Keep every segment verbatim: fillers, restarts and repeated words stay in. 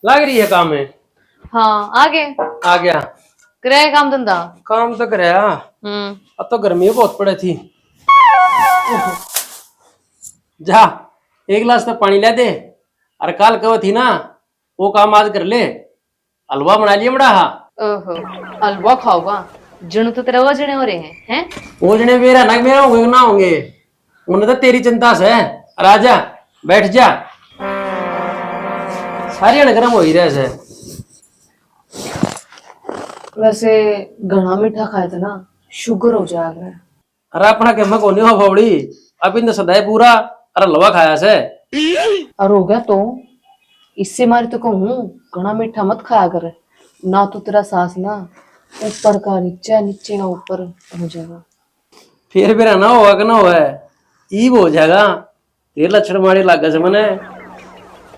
लाग रही है काम में। हाँ, आ गए। आ गया। कराया काम धंधा? काम तो कराया। हम्म। अब तो गर्मी बहुत पड़े थी। जा, एक गिलास तो पानी ले दे। और काल कहो थी ना, वो काम आज कर ले। हलवा बना लिए बड़ा हा। ओहो, हलवा खाओगा? जणु तो तेरा वजने हो रहे हैं, हैं? वजने मेरा ना, मेरा होंगे ना होंगे, उन्हें तो तेरी चिंता से। राजा, बैठ जा। सारी अणगरम हो ही रहे से। वैसे घणा मीठा खाए तो ना शुगर हो जाएगा। अरे अपना के मैं कोनी हो बावड़ी, अभी तो सदाए पूरा अरे हलवा खाया से। अरे हो गया तो, इससे मारी तो कहूँ घणा मीठा मत खाया कर, ना तो तेरा सास ना ऊपर का नीचे, नीचे का ऊपर हो जाएगा। फिर मेरा ना होगा कि ना होगा, ईब हो जाएगा। तेरे लक्षण माड़े लागे से मने।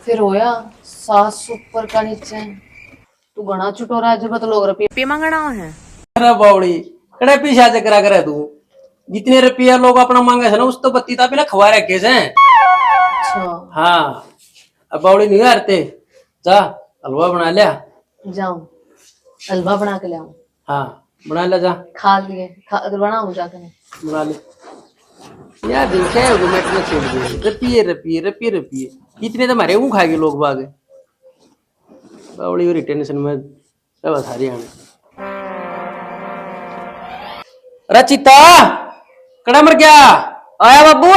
फिर होया, सास ऊपर का नीचे। तू घणा चुटोरा है, जब तो लोग रुपये पे मांगना है। अरे बावड़ी, कड़े पीछा चकरा करे तू। जितने रुपया लोग अपना मांगे से ना, उस तो बत्ती तापी ना खवा रखे से। अच्छा। हाँ, अब बावड़ी नहीं हारते। जा, हलवा बना लिया। जाऊं, हलवा बना के ले आऊं। हाँ, बना ले जा। खा लिए, खा, बनाऊं जाके मैं। बना ले। यार, दिन क्या है, वो मैं इतना छोड़ दिया। रुपये, रुपये, रुपये, रुपये। इतने तो मारे वो खाएंगे लोग बाग। बावड़ी हो रही टेंशन में, सब सारी आने। रचिता, कड़ा मर गया? आया बाबू।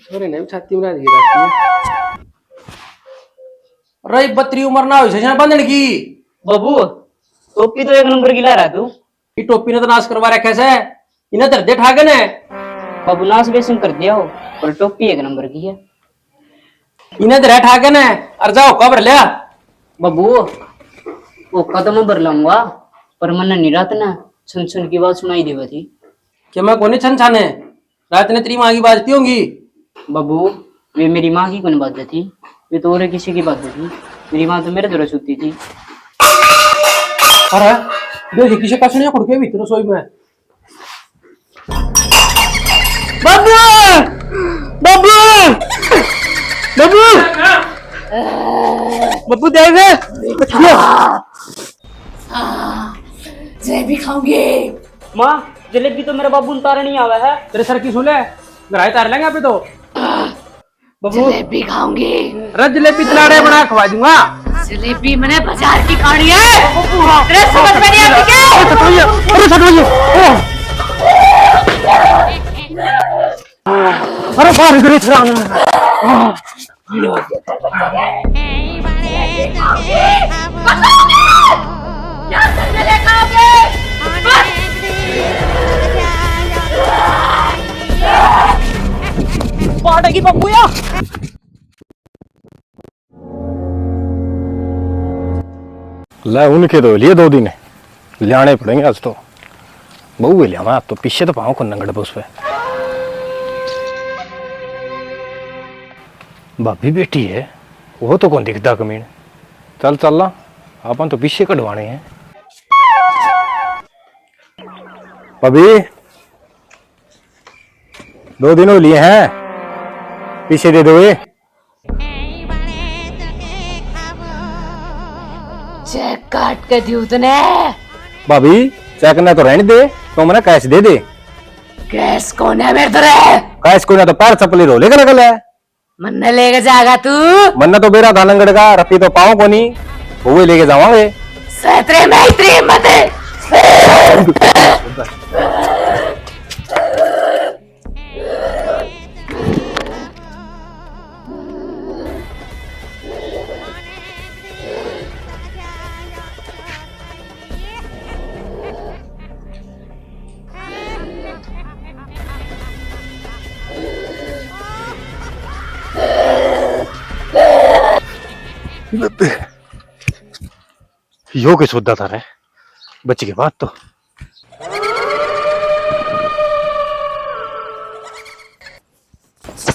छोरे ने भी छाती में राज गिरा दी। रही बतरी उम्र ना हो सजना बंधन की। बाबू, टोपी तो एक नंबर की ला रहा तू। ये टोपी ने तो नाश करवा रखे से। इन्हें धर दे ठाके ने। बाबू, नाश बेसन कर दिया हो, पर टोपी एक नंबर की है। इन्हें धर ठाके ने, और जाओ कबर लिया। बाबू, वो कदम भर लाऊंगा, पर मन्ने नहीं रात ना छन छन की आवाज सुनाई देवा थी। कि मैं कोनी छन छाने? रात ने तेरी माँ की बाजती होंगी। बाबू, वे मेरी माँ की कोनी बाजती थी, वे तो और किसी की बाजती थी। मेरी माँ तो मेरे धोरे सोती थी। अरे, देख किसे कसने खुड़ के भीतर रसोई में। बाबू! बाबू! बाबू! बाबू, देख। जलेबी खाऊंगी। माँ, जलेबी तो मेरा बाबू ने तारनी आवे है। तेरे सर की सुले, घर आए तार लेंगे अभी तो। बाबू। जलेबी खाऊंगी। अरे जलेबी तलाड़े बना खवा दूंगा। जलेबी मैंने बाजार की खानी है। तेरे समझ में नहीं आती क्या? अरे सटोइए, अरे सटोइए। अरे बाहर इधर ही छुड़ा। पाटेगी पप्पूया। ले, उनके तो लिए दो दिन, ल्याणे पड़ेंगे आज तो। बहू के लिया, मैं तो पीछे तो पाऊँ को नंगड़ पे उस पे। भाभी बैठी है, वो तो कौन दिखदा कमीन। चल, चल ला, अपन तो पीछे कढ़वाने हैं। भाभी, दो दिन हो लिए हैं, पीछे दे दो ये। चेक काट के दियो तने। भाभी, चेक ना तो रहने दे, तो मने कैश दे दे। कैश कौन है मेरे तो रे? कैश कोई ना तो पैर चप्पली रो लेकर निकल है। मन्ने लेके जाएगा तू? मन्ने तो बेरा था लंगड़ का, रफी तो पाओ कोनी, वो लेके जावांगे। सतरे में इतनी हिम्मत है। यो के सौदा था रे, बच के बात तो।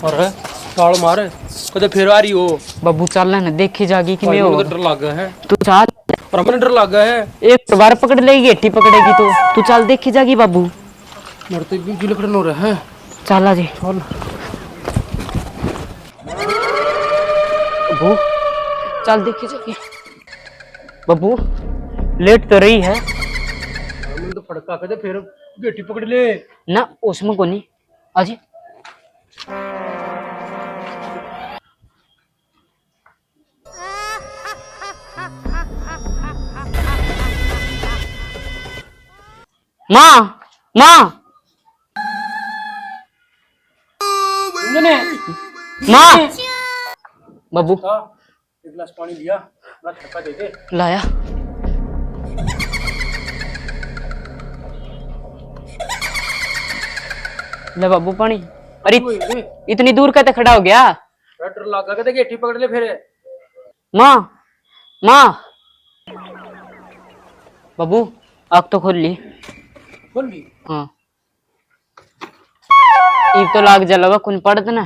अरे, ताल मार, कदे फिर आ रही हो? बाबू, चल ना, देखी जागी कि भाई, मैं मन्ने होगा। तो डर लग गया है। तू चल। पर मन्ने डर लग गया है। एक बार पकड़ लेगी, गेटी पकड़ेगी तो। तू चल, देखी जागी बाबू। मेरे तो बिजली खड़न हो रहा है। चल आ जी। चल। बाबू, चल देखी जाके। बब्बू, लेट तो रही है। मैंने तो फड़का के दे, फिर गेटी पकड़ ले। ना, उसमें कोनी। आजी। माँ, माँ। माँ। बब्बू। हाँ, एक गिलास पानी लिया, बड़ा थड़का दे दे। लाया। ले बब्बू पानी। अरे, ओए, ओए। इतनी दूर कैसे खड़ा हो गया? डर लगा के, गेटी पकड़ ले फिर। माँ, माँ। बब्बू, आँख तो खोल ली। खोल ली? हाँ। इब तो लाग जा लगा, कुन पड़त ना।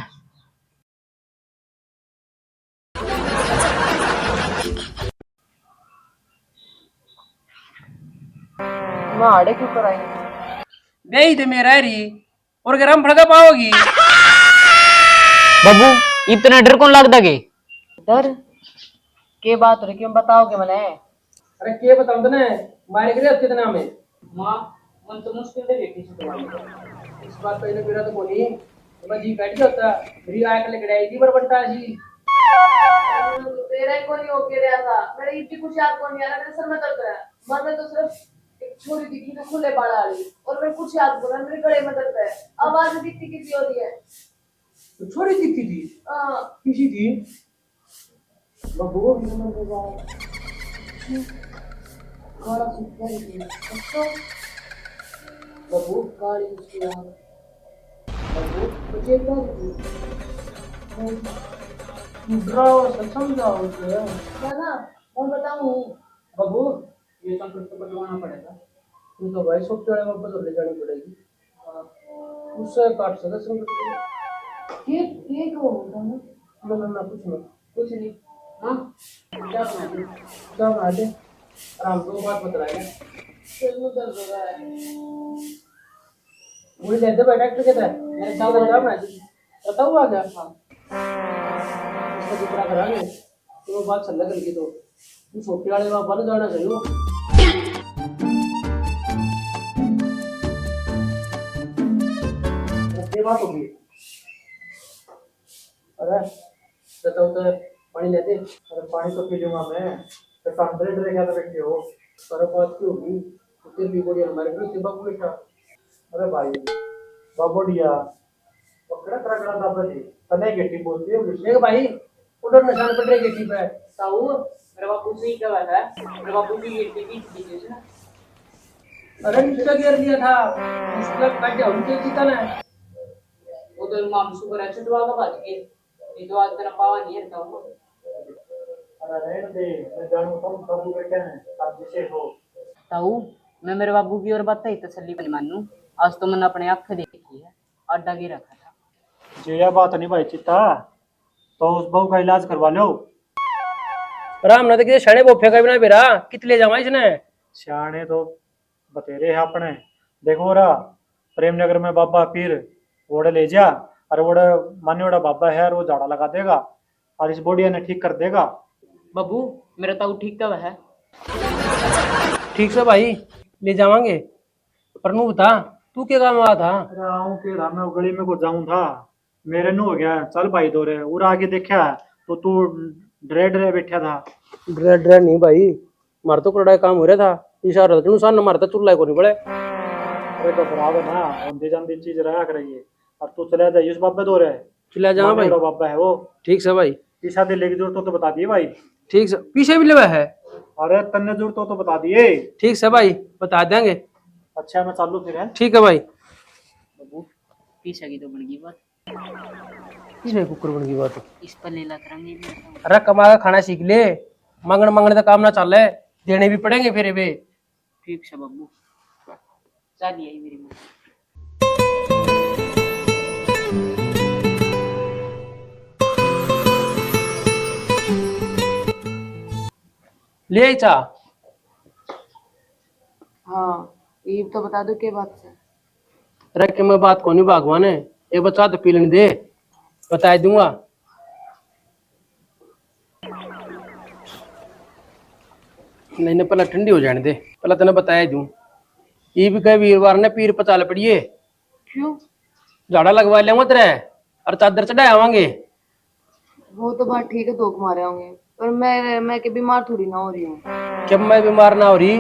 माड़े क्यों कराई? बेई दे मेरा री। और गरम फड़का पाओगी। बाबू, इतना डर कौन लगता के? डर? के बात हो रही, क्यों बताओगे मने? अरे के बताऊं तने, मारे करे होते इतना में। माँ, मन तो मुश्किल से बेटी से तुम्हारी। इस बात का इन्हें बेरा तो कोनी। तो मैं जी बैठ गया होता, मेरी आंख लग रही थी, पर बंटा जी। तेरा ही कोनी हो के रहा था, मेरे इतनी कुछ याद कोनी आ रहा, मेरे सर में दर्द है। मन में तो सिर्फ एक छोरी दिखी तो खुले बाल आ रही, और मैं कुछ याद बोला, मेरे गले में दर्द है, आवाज दिखती किसी और ही है। तो छोरी दिखती थी? हाँ। किसी थी? बबू, काला सूट पहन के। अच्छा। बबू, काली उसकी आँख। बबू, मुझे क्या दिखी? डराओ से समझाओ उसे। ना, ना, मैं बताऊँ। बबू, ये संकट तो कटवाना पड़ेगा। तू तो भाई सोटे वाले में बदल ले जानी पड़ेगी। हाँ। उससे काट सके संकट को। ये, ये क्या होता है? ना, ना, ना, कुछ नहीं। कुछ नहीं। हाँ? क्या बना दे? क्या बना दे? आराम से बात बतला ले। सिर में दर्द हो रहा है। गोली दे दे भाई, डॉक्टर के दे। मेरे साथ क्या बना दे? बताओ आ गया। हाँ। इसका दूसरा करा ले। तो बात चल लग गई तो। तू छोटे वाले बाबा ने जाना चाहिए। ये बात होगी। अरे, बताओ तो, पानी ले दे। अरे, पानी तो पी लूंगा मैं। तो काम डरे डरे क्या बैठे हो? अरे, बात की होगी? तो तेरे भी बढ़िया हमारे घर से बाबू बैठा। अरे भाई, बाबू बढ़िया। पकड़ा, कड़ा, कड़ा दाबा दे। तने गेटी बोलती है, देख भाई, उधर निशान पड़ रहे गेटी पे। ताऊ, मेरा बापू सही कहा है। मेरा बापू की गेटी की थी जैसे ना। अरे, नीचे गिर लिया था। उसका कट जाओ, नीचे जीता ना। वो तो माम शुक्र है, छुटवा के भाग गए। ये तो आज तेरा पावा नहीं है, ताऊ। अरे, रहने दे, मैं जानू तुम बाबू बेटे हैं, आप जिसे हो। ताऊ, मैं मेरे बाबू की और बातें ही तसल्ली नहीं मानू। आज तो मैंने अपने आंखें देखी है। अड्डा गिर रखा था। जे यह बात नहीं भाई चित्ता, तो उस बहू का इलाज करवा लो। राम ना तो किसी शाणे बोफे का भी ना बेरा, कित ले जावा इसने? शाणे तो बतेरे हैं अपने। देखो रा, प्रेमनगर में बाबा पीर, ओड़े ले जा, और ओड़े मान्योड़ा बाबा है, और वो झाड़ा लगा देगा, और इस बोडिया ने ठीक कर देगा। बाबू, मेरा ताऊ ठीक तो है। ठीक से भाई, ले जावांगे। पर नू बता, तू के काम आया था? अरे, आऊं के था, मैं गली में को जाऊं था, मेरे नू हो गया, चल भाई दो रे, उरा आके देखा तो तू डरे डरे बैठा था। डरे डरे नहीं भाई, मारे तो कड़ा काम हो रहा था, इशारा तो नुकसान मारता चुल्ला को नहीं बड़े। अरे तो खराब है ना, आंदी जांदी चीज रहा कर ये, और तू चला जा इस बाबे दो रे। चला जावा भाई। मान्योड़ा बाबा है वो। ठीक से भाई। पीसा दे लेके जरूरत हो तो बता दिए भाई। ठीक से, पीसे भी लेवा है। अरे तन्ने जरूरत हो तो बता दिए। ठीक से भाई, बता देंगे। अच्छा, मैं चालू फिर, है? ठीक है भाई। बाबू, पीसा की तो बन गई बात। इसमें कुकर बन गई बात। इस पर लीला करेंगे भी। अरे कमा के खाना सीख ले, मांगण मांगण का काम ना चाले, देने भी पड़ेंगे फिर भी। ठीक से बाबू, चाली आई मेरी माँ। ले आई चा। हाँ, ये तो बता दो के बात से। अरे के मैं बात कोनी भागवान, ये बच्चा तो पी लेने दे, बता दूंगा। नहीं, नहीं, पहले ठंडी हो जाने दे, पहले तने बताया दूं। ये भी कह वीरवार ने पीर पचाल पड़िए। क्यों? झाड़ा लगवा लेंगे तेरे और चादर चढ़ा आवांगे। वो तो बात ठीक है, धोख मारे होंगे, पर मैं मैं के बीमार थोड़ी ना हो रही हूँ। जब मैं बीमार ना हो रही,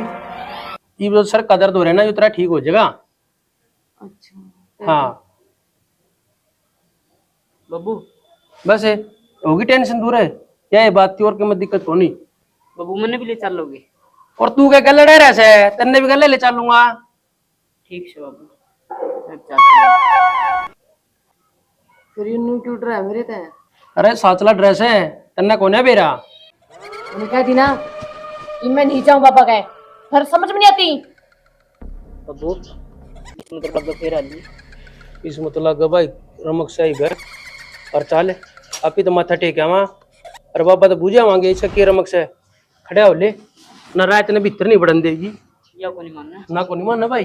ये जो सर का दर्द हो रहा है ना, ये तेरा ठीक हो जाएगा। अच्छा। हाँ। बाबू। बस है, होगी टेंशन दूर है। क्या ये बात थी, और के मत दिक्कत कोनी। बाबू, मैंने भी ले चल लोगे? और तू क्या गल लड़ा रहा से? तन्ने भी गल ले चलूंगा। ठीक से बाबू, मैं चलता हूँ। फिर यूं क्यों डरा मेरे ते? अरे साचला ड्रेस है, तन्ने कोने बेरा? मैंने कह दी ना कि मैं नहीं जाऊं बाबा के, फिर समझ में नहीं आती। बाबू, मतलब बाबा फिर आ ली। इस मतलब भाई रमक से ही घर और चाल, आप ही तो माथा टेक आवा। अरे बाबा तो बुझे आवांगे इसका के रमक से। खड़ा हो ले, ना रात ने भीतर नहीं बढ़न देगी। या को नहीं मानना? ना को नहीं मानना भाई।